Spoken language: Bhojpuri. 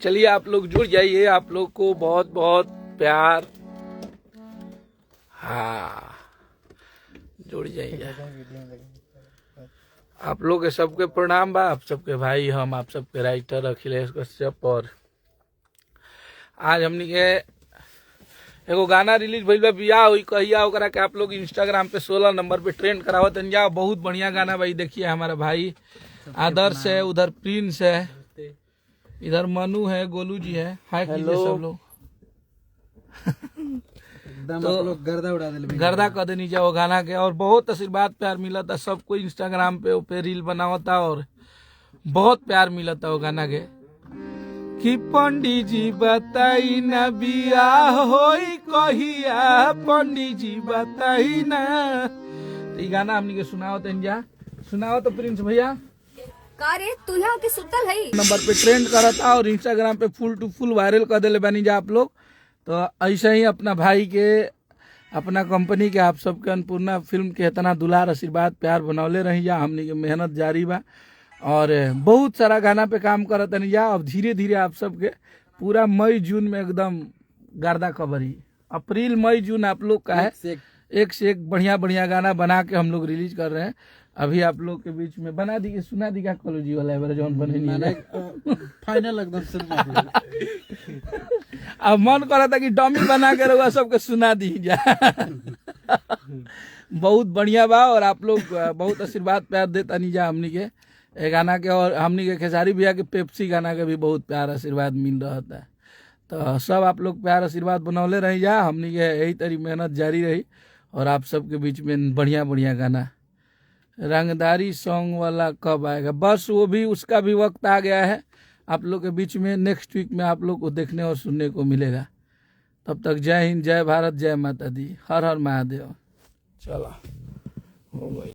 चलिए आप लोग जुड़ जाइए, आप लोग को बहुत बहुत प्यार। हाँ, जुड़ जाइए। आप लोग के सबके प्रणाम बा। आप सबके भाई हम, आप सबके राइटर अखिलेश कश्यप। और आज हमनी के एगो गाना रिलीज भइल बा, बियाह होई कहिया, ओकरा के आप लोग इंस्टाग्राम पे 16 नंबर पे ट्रेंड करावत जा। बहुत बढ़िया गाना भाई। देखिए हमारा भाई आदर्श है, उधर प्रिंस है, इधर मनु है, गोलू जी है। हाय कीजिए सब लोग। एकदम तो आप लोग गर्दा उड़ा दिल। गर्दा कर देनी जाओ गाना के। और बहुत आशीर्वाद प्यार मिला था सबको, इंस्टाग्राम पे पे रील बनावता और बहुत प्यार मिला था वो गाना के। कि पंडित जी बताई ना बियाह होई कहिया, पंडित जी बताई ना। तो ई गाना हमनी के सुनाओ तन जा, सुनाओ तो प्रिंस भैया। का रे तू यहाँ के सुतल हई? नंबर पे ट्रेंड करता और इंस्टाग्राम पे फुल टू फुल वायरल कर दिले बानी जा आप लोग। तो ऐसे ही अपना भाई के, अपना कंपनी के, आप सबके अन्नपूर्णा फिल्म के इतना दुलार आशीर्वाद प्यार बनौले रही जा। हमनी के मेहनत जारी बा और बहुत सारा गाना पे काम करत नहीं जा। अब धीरे धीरे आप सबके पूरा मई जून में एकदम गर्दा कबरी, अप्रैल मई जून आप लोग का है एक से एक बढ़िया बढ़िया गाना बना के हम लोग रिलीज कर रहे हैं। अभी आप लोग के बीच में बना दी, सुना दी का कॉलेजी वाला है जौन बने नहीं है। फाइनल एकदम सुनना। अब मन करा था कि डमी बना के रहुआ सबके सुना दी जा। बहुत बढ़िया बा और आप लोग बहुत आशीर्वाद प्यार देता नहीं जा हमनी के ए गाना के। और हमनी के खेसारी भैया के पेप्सी गाना के भी बहुत प्यार आशीर्वाद मिल रहा है। तो सब आप लोग प्यार आशीर्वाद बनौले रही जा। हमनी के यही तरी मेहनत जारी रही और आप सबके बीच में बढ़िया बढ़िया गाना। रंगदारी सॉन्ग वाला कब आएगा? बस वो भी, उसका भी वक्त आ गया है। आप लोग के बीच में नेक्स्ट वीक में आप लोग को देखने और सुनने को मिलेगा। तब तक जय हिंद, जय भारत, जय माता दी, हर हर महादेव। चलो हो गई।